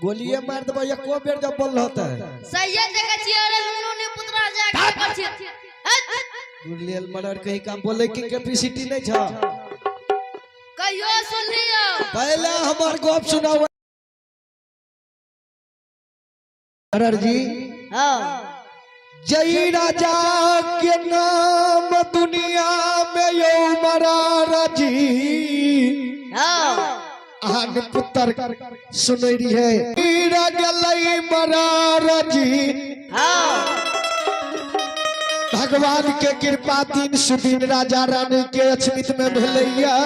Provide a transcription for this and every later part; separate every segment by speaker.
Speaker 1: गोलिए मार देबो एको बेर जब बोल होता है।
Speaker 2: सहिए देखै छियै रे नुनू नी पुतरा जा के कर छी। हट।
Speaker 1: गुरलियल मर्डर कहीं काम बोले के कैपेसिटी नहीं छ।
Speaker 2: कहियो सुनलियो।
Speaker 1: पहले हमार गप सुनाओ। मर्डर जी।
Speaker 2: हां।
Speaker 1: जय राजा के नाम दुनिया में यो मरारा जी।
Speaker 2: हां।
Speaker 1: अहां पुत्र सुनै रही हीरा गलई मरारा जी।
Speaker 2: हां।
Speaker 1: भगवान के कृपा दिन सुदिन राजा रानी के अछमित में भेलैया।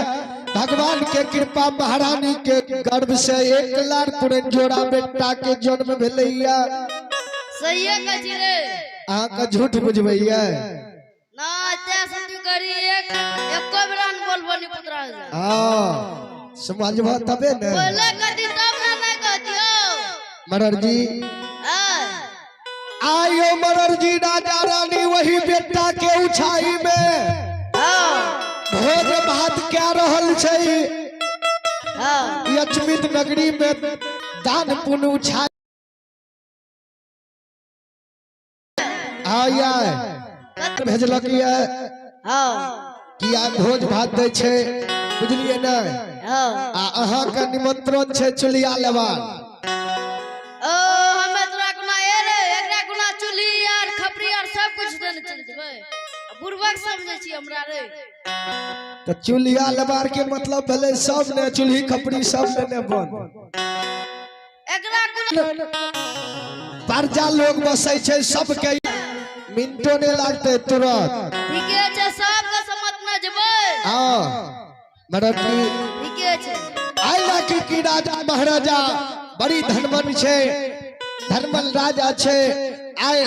Speaker 1: भगवान के कृपा महारानी के गर्भ से एक लाख पुरन जोड़ा बेटा के जन्म भेलैया।
Speaker 2: सही कहै छी रे।
Speaker 1: अहाँ के झूठ बुझबैया।
Speaker 2: ना ते से तू करी एक एको बेरा न बोलबो नी पुतरा।
Speaker 1: हां समझबो तबे ने।
Speaker 2: बोले कदी तब ना नहीं कहतियो।
Speaker 1: मरर जी।
Speaker 2: हां।
Speaker 1: आयो मरर जी राजा रानी वही बेटा के उछाई में।
Speaker 2: हां।
Speaker 1: भोज भात क्या रहल छै।
Speaker 2: हां।
Speaker 1: यचमित नगरी में दान पुण्य उछाई। आया भेजलक ये।
Speaker 2: हां।
Speaker 1: कि आ भोज भात दै छै बुझलिए ने।
Speaker 2: हां।
Speaker 1: आ अहाँ के निमंत्रण छै चुलिया लेबा।
Speaker 2: ओ हमे तोरा कोना ए रे एकरा कोना चूल्ही आर खपरी आर सब कुछ देने चल जेबै। बुड़बक समझै छी हमरा रे।
Speaker 1: त चुलिया लेबार के मतलब भेलै सब ने चूल्ही खपरी सब ने ने बन।
Speaker 2: एकरा कोना
Speaker 1: प्रजा लोग बसै छै सबके मिनटो ने लागतै तुरंत।
Speaker 2: ठीके छै सबके समझ न जेबै।
Speaker 1: हां मरटी
Speaker 2: ठीके छै।
Speaker 1: आइ लाखी की राजा महाराजा बड़ी धनवन छै धनवन राजा छै। आइ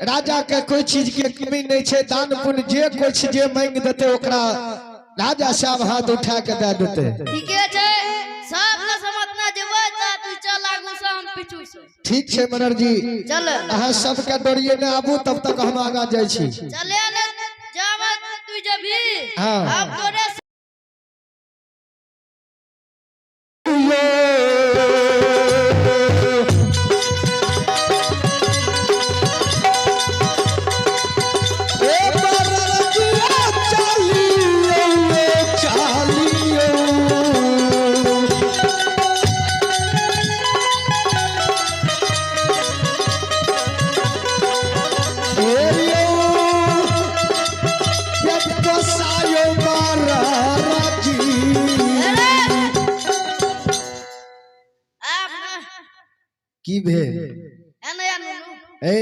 Speaker 1: राजा के कोई चीज के कमी नहीं छै। दान पुण्य जे कुछ जे मांग देते ओकरा राजा साहब हाथ उठा के दे देते।
Speaker 2: ठीके छै सबके समझ न जेबै त तू चल आगू से हम पीछू से।
Speaker 1: ठीक छै मनर जी।
Speaker 2: चल।
Speaker 1: अहाँ सबके डरिए ने आबू तब तक हम आगा जाइ छी।
Speaker 2: चले ने जाब तू जबी।
Speaker 1: हाँ।
Speaker 2: हम तोरे
Speaker 1: की भेल? ए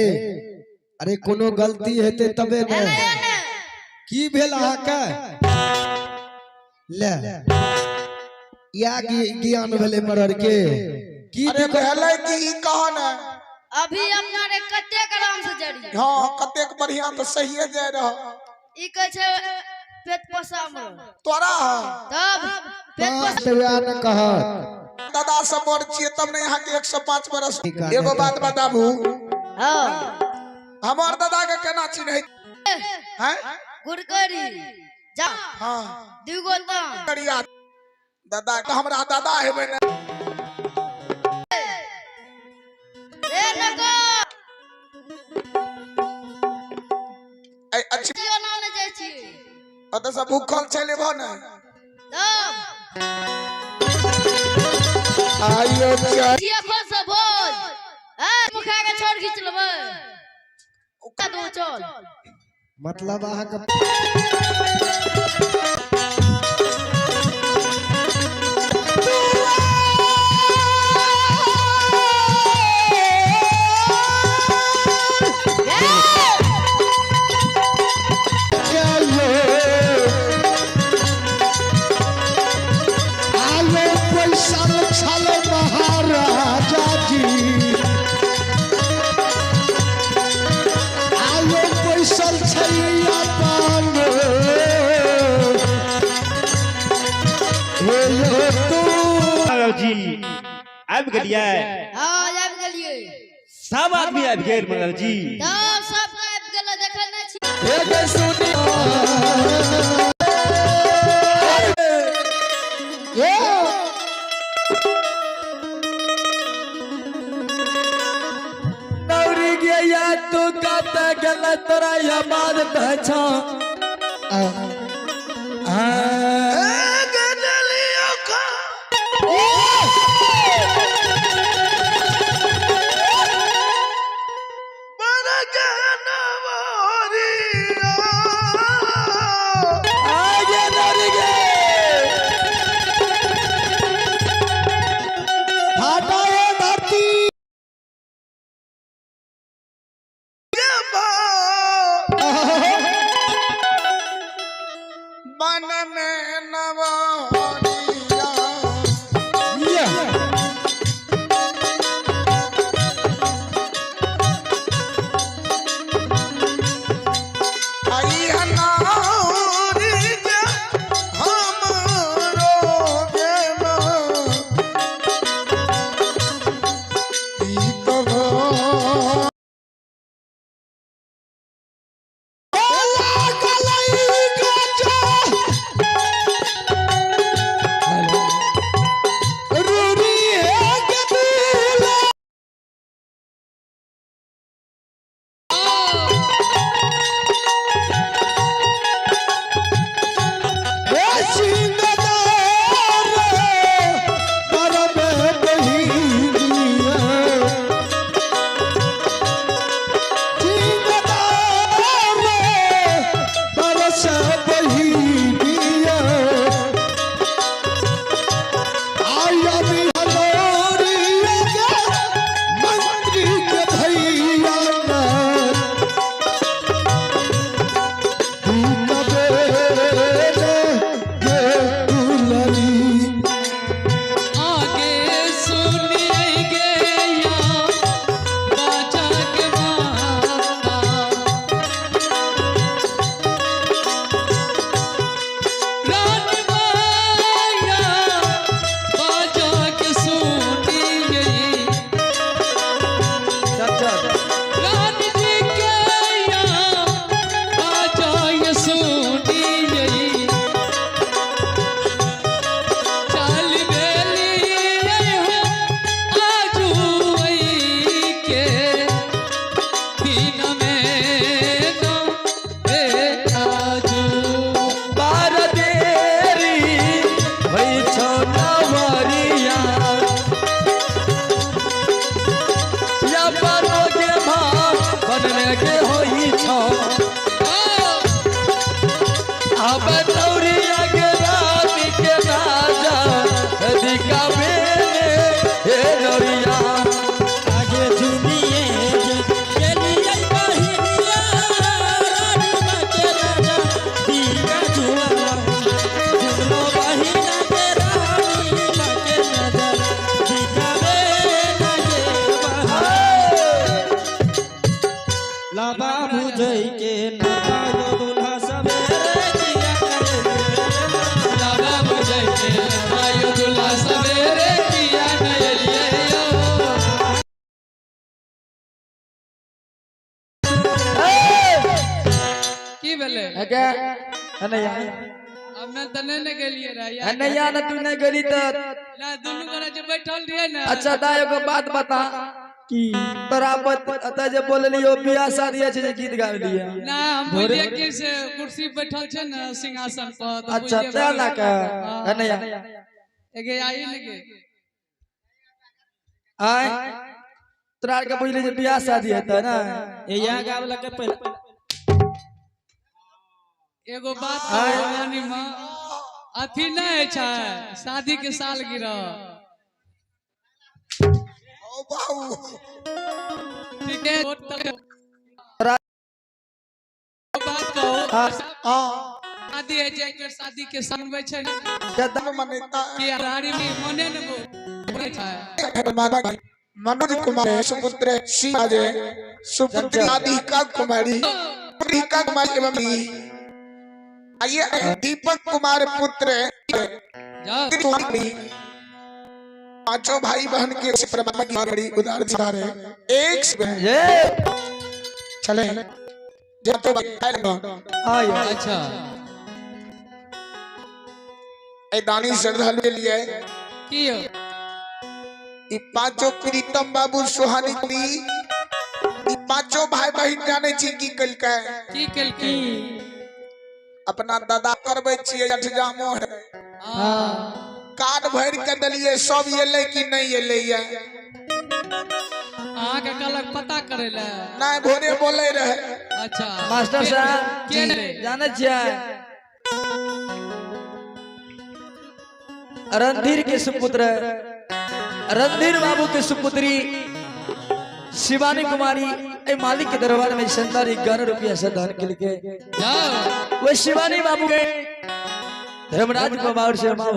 Speaker 1: अरे कोनो गलती हेतै तबे ने। की भेल अहाँके? ले या ज्ञान भेलै मरर के। की
Speaker 3: अरे भेलै की ई कह ने।
Speaker 2: अभी अपना रे कतेक आराम से जड़ी।
Speaker 3: हां कतेक बढ़िया तो सहिए जाय रह।
Speaker 2: ई कहै छै पेट पोसा मरो।
Speaker 3: तोरा
Speaker 2: तब पेट पोसा
Speaker 1: तब वएह ने कहत।
Speaker 3: दादा सब बड़ छियै तब ने यहाँ के 105 बरस। एगो बात बताबू।
Speaker 2: हां।
Speaker 3: हमार दादा के केना चिन्है हैं?
Speaker 2: गुड़करी जा।
Speaker 3: हां।
Speaker 2: दुगो तान।
Speaker 3: करिया दादा के हमरा दादा हेबै ने।
Speaker 2: ए नको।
Speaker 3: ए अच्छी
Speaker 2: कियो ना ने जाइ छी।
Speaker 3: ओतऽ से भूखल चलि एबहो ने।
Speaker 2: तब।
Speaker 3: आइयो चल।
Speaker 2: छियै खोज से भोज। ए मुखा के छोड़ खींच लेबै। दो चल।
Speaker 1: मतलब अहाँ के महाराजा जी आयो पैसल छैया पान हे यो तू।
Speaker 4: जी आबि गेलियै?
Speaker 2: हां आबि गेलियै।
Speaker 4: सब आदमी आबि गेल मंगल जी।
Speaker 2: तब सब आबि गेलै देखै नहि छी।
Speaker 1: हे गे सुनी। ए
Speaker 5: गे या तू कत गेल तोरा आवाज दै छौ। आगे नरी गे
Speaker 1: फाटा है धरती।
Speaker 3: मन में नवरिया आई हनारी जे हमरो गेना ई कहो।
Speaker 6: आगे सुनिए गे या बाजा के माता रान माया बाजा के सुनिए रान जी के या बाजा के सुनिए चाल बेली हो आजू के दिन में तो ए आजू
Speaker 5: बार देरी होइ छौ नवरिया या बारो के भाव बनने के होइ छौ। अब नौरिया के रानी के राजा दिका बेने हे नौरिया।
Speaker 7: आगे झूमिए जे गेलियै बहिनिया रानी के राजा दीगा झुलवा झुललो बहिना के रानी के राजा दीगा बेना गे बहा लाबा बुझै के नवायो दुल्हा सवेरे किया करे।
Speaker 6: लावा बजै के आयो दुल्हा सवेरे किया नयलिए यो। की भेलै?
Speaker 5: अगे अनैया
Speaker 6: हमे तऽ नहि ने गेलियै रहे यार।
Speaker 5: अनैया न तू नहीं गेली त
Speaker 6: ना दुनू गोरा जे बैठल रहियै ने।
Speaker 5: अच्छा दा एगो बात बता
Speaker 7: की
Speaker 5: तोरा अतः जे बोललियो बियाह शादी छै जे गीत गाबलियै।
Speaker 6: ना हम बुझलियै कि से कुर्सी पर बैठल छै ने सिंहासन पर तऽ
Speaker 5: अच्छा
Speaker 6: बुझलियै
Speaker 5: तें ला के
Speaker 6: हाँ।
Speaker 5: अनैया
Speaker 6: एगे आई ने गे।
Speaker 5: आय तोरा आर के बुझली जे बियाह शादी हेतै ना।
Speaker 7: यहाँ गाबला के पहिले
Speaker 6: एगो बात कहू रानी माँ अथी नहि छै शादी के साल गिरह।
Speaker 3: ओ बाबू
Speaker 6: ठीक है बात कहू
Speaker 5: हाँ।
Speaker 3: हाँ
Speaker 6: शादी है जे एकर शादी के साल छै ने
Speaker 3: मनेता
Speaker 6: कि रानी में मने ने बोलै छै।
Speaker 3: मनोज कुमार सुपुत्र श्री अजय सुपुत्री राधिका कुमारी राधिका कुमारी एवं आइए दीपक कुमार पुत्र
Speaker 6: जाओ
Speaker 3: पांचों भाई बहन के बड़ी उदार रहे एक
Speaker 5: ये
Speaker 3: चले तो
Speaker 5: आय
Speaker 6: अच्छा
Speaker 3: ए दानी श्रद्धालु के लिए
Speaker 6: की हो
Speaker 3: ई पांचों प्रीतम बाबू सुहानी ई पांचों भाई बहिन जाने छी की कलकै।
Speaker 6: की केलकै?
Speaker 3: अपना दादा करबै छियै अठजामो है।
Speaker 6: हाँ।
Speaker 3: कार्ड भरि के देलियै, सब एलै कि नहि एलै? ये
Speaker 6: अहाँके कहलक पता करे ले?
Speaker 3: नहि, भोरे बोले रहे।
Speaker 6: अच्छा
Speaker 5: मास्टर साहब
Speaker 6: के रे?
Speaker 5: जाने छियै रणधीर के सुपुत्र रणधीर बाबू के सुपुत्री शिवानी कुमारी ए मालिक के दरबार में संतान 11 रुपया से दान के लिए।
Speaker 6: जाओ।
Speaker 5: वो शिवानी बाबू के धर्मराज कुमार से मां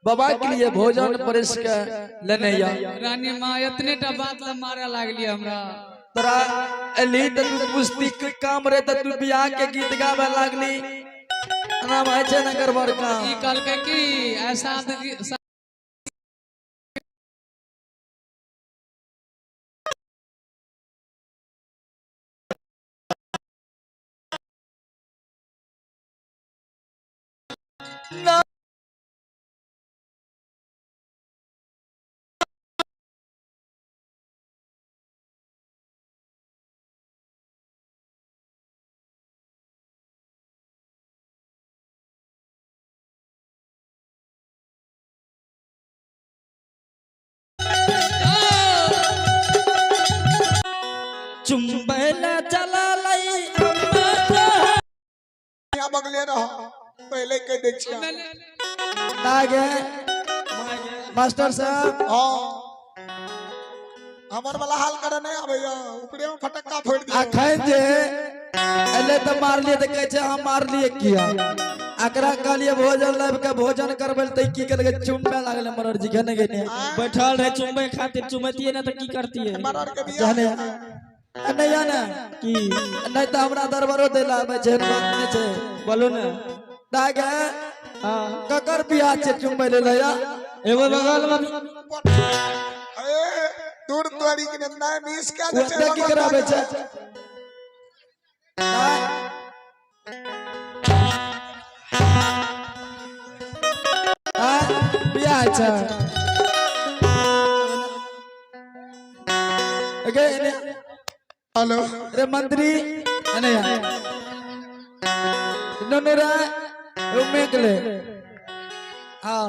Speaker 5: बाबा के लिए भोजन परस के लेने या।
Speaker 6: रानी माँ इतने टा बात ला मारे लागली हमरा।
Speaker 5: तोरा एली त तू पुस्ती के काम रे त तू बियाह के गीत गावे लागली। नाम है छै न गड़बड़ काम।
Speaker 6: ई कहलकै कि ऐसा
Speaker 5: ना
Speaker 7: चुम्बैला चला लई
Speaker 3: यहाँ बगले रहो, पहले कह दै छियै।
Speaker 1: आगे मास्टर साहब।
Speaker 3: हाँ, हमर वाला हाल करे नहीं आबैया, ऊपरे में फटक्का फोड़ दियो।
Speaker 1: अखन जे एले त मारलिए त कहै छै हम मारलिए किया। एकरा कहलिए भोजन लाबि के भोजन करबै त की केलकै चुम्बे लागलै मरर जी के ने गेने।
Speaker 7: बैठल रहे चुम्बे खातिर, चुमतिए ना त की करतिए?
Speaker 3: मरर के बियाह
Speaker 1: जाने नहीं जाने
Speaker 7: की
Speaker 1: नहीं त हमरा दरबारो दै ला आबै छै, एहन बात नहीं छै।
Speaker 7: बोलू ना।
Speaker 1: दागे
Speaker 7: हां
Speaker 1: ककर बियाह छै चुम्बै ले या?
Speaker 7: एगो बगल में
Speaker 3: ए दूर तोरी के नहीं मिस के दे छै।
Speaker 1: ओते की कराबै छै? बियाह छै। गे
Speaker 3: हेलो
Speaker 1: रे मंत्री अने नोनरा उमेकले। हाँ।